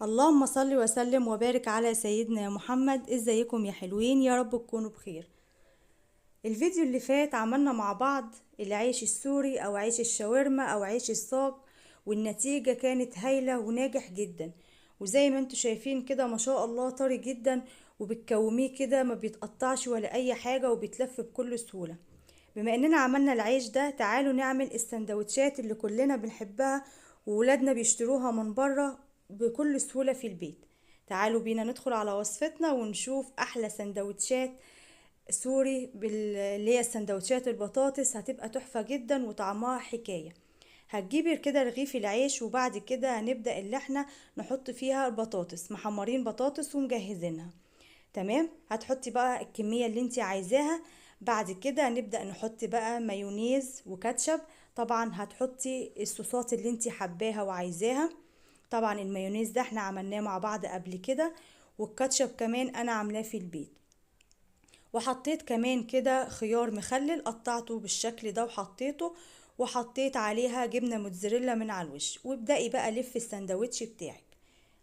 اللهم صل وسلم وبارك على سيدنا محمد. ازيكم يا حلوين؟ يا رب تكونوا بخير. الفيديو اللي فات عملنا مع بعض العيش السوري او عيش الشاورما او عيش الصاج، والنتيجة كانت هايلة وناجح جدا، وزي ما انتم شايفين كده ما شاء الله طري جدا، وبتكوميه كده ما بيتقطعش ولا اي حاجة، وبيتلف بكل سهولة. بما اننا عملنا العيش ده، تعالوا نعمل السندوتشات اللي كلنا بنحبها وولادنا بيشتروها من بره بكل سهولة في البيت. تعالوا بينا ندخل على وصفتنا ونشوف احلى سندوتشات سوري اللي هي السندوتشات البطاطس، هتبقى تحفة جدا وطعمها حكاية. هتجيبي كده رغيف العيش، وبعد كده هنبدأ اللي احنا نحط فيها البطاطس، محمرين بطاطس ومجهزينها تمام. هتحطي بقى الكمية اللي انت عايزاها. بعد كده هنبدأ نحط بقى مايونيز وكاتشب، طبعا هتحطي الصوصات اللي انت حباها وعايزاها. طبعا المايونيز ده احنا عملناه مع بعض قبل كده، والكاتشب كمان انا عاملاه في البيت. وحطيت كمان كده خيار مخلل قطعته بالشكل ده وحطيته، وحطيت عليها جبنة موتزاريلا من على الوش. وابدأي بقى لف السندوتش بتاعك،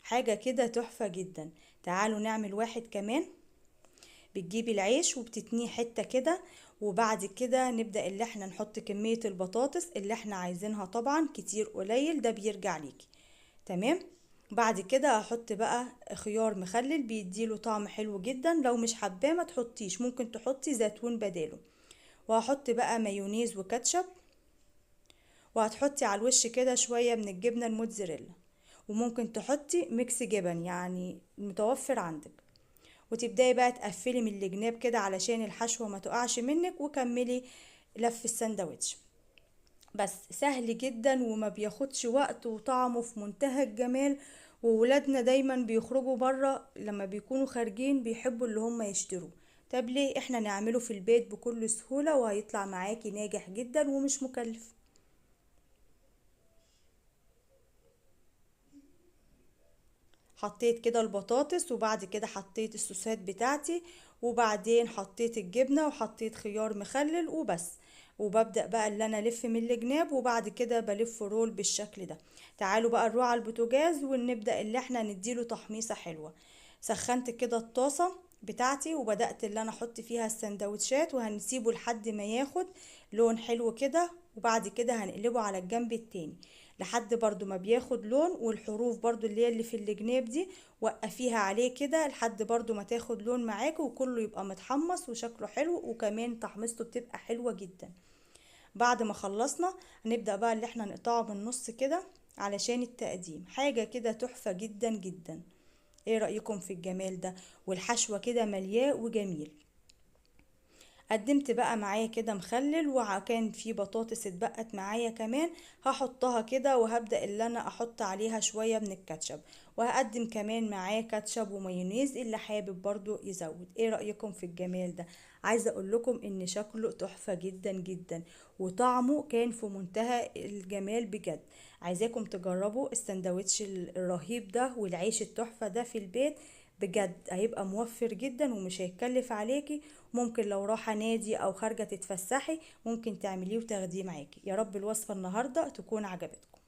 حاجة كده تحفة جدا. تعالوا نعمل واحد كمان. بتجيبي العيش وبتتنيه حتة كده، وبعد كده نبدأ اللي احنا نحط كمية البطاطس اللي احنا عايزينها، طبعا كتير قليل ده بيرجع ليكي تمام. بعد كده هحط بقى خيار مخلل بيديله طعم حلو جدا، لو مش حباه ما تحطيش، ممكن تحطي زيتون بداله. وهحط بقى مايونيز وكاتشب، وهتحطي على الوش كده شوية من الجبنة الموتزاريلا، وممكن تحطي mix جبن يعني متوفر عندك. وتبداي بقى تقفلي من الجناب كده علشان الحشوة ما تقعش منك، وكملي لف السندوتش. بس سهل جدا وما بياخدش وقت، وطعمه في منتهى الجمال. وولادنا دايما بيخرجوا بره، لما بيكونوا خارجين بيحبوا اللي هم يشتروه. طب ليه احنا نعمله في البيت بكل سهولة، وهيطلع معاكي ناجح جدا ومش مكلف. حطيت كده البطاطس، وبعد كده حطيت الصوصات بتاعتي، وبعدين حطيت الجبنة، وحطيت خيار مخلل وبس. وببدأ بقى اللي انا الف من الجناب، وبعد كده بلف رول بالشكل ده. تعالوا بقى نروح على البوتاجاز ونبدأ اللي احنا نديله تحميصة حلوة. سخنت كده الطاسة بتاعتي، وبدأت اللي انا احط فيها السندوتشات، وهنسيبه لحد ما ياخد لون حلو كده، وبعد كده هنقلبه على الجنب التاني لحد برضو ما بياخد لون. والحروف برضو اللي هي اللي في الجناب دي وقفيها عليه كده لحد برضو ما تاخد لون معاك، وكله يبقى متحمص وشكله حلو، وكمان تحميصته بتبقى حلوة جدا. بعد ما خلصنا هنبدأ بقى اللي احنا نقطعه بالنص كده علشان التقديم. حاجة كده تحفة جدا جدا. ايه رأيكم في الجمال ده؟ والحشوة كده ملياه وجميل. قدمت بقى معايا كده مخلل، وكان في بطاطس اتبقت معايا كمان هحطها كده، وهبدأ اللي انا احط عليها شوية من الكاتشب، وهقدم كمان معاه كاتشب ومايونيز اللي حابب برضو يزود. ايه رأيكم في الجمال ده؟ عايزة اقول لكم ان شكله تحفة جدا جدا، وطعمه كان في منتهى الجمال بجد. عايزاكم تجربوا السندوتش الرهيب ده والعيش التحفة ده في البيت بجد، هيبقى موفر جدا ومش هيتكلف عليكي. ممكن لو راحة نادي او خارجة تتفسحي ممكن تعمليه وتاخديه معاكي. يا رب الوصفة النهاردة تكون عجبتكم.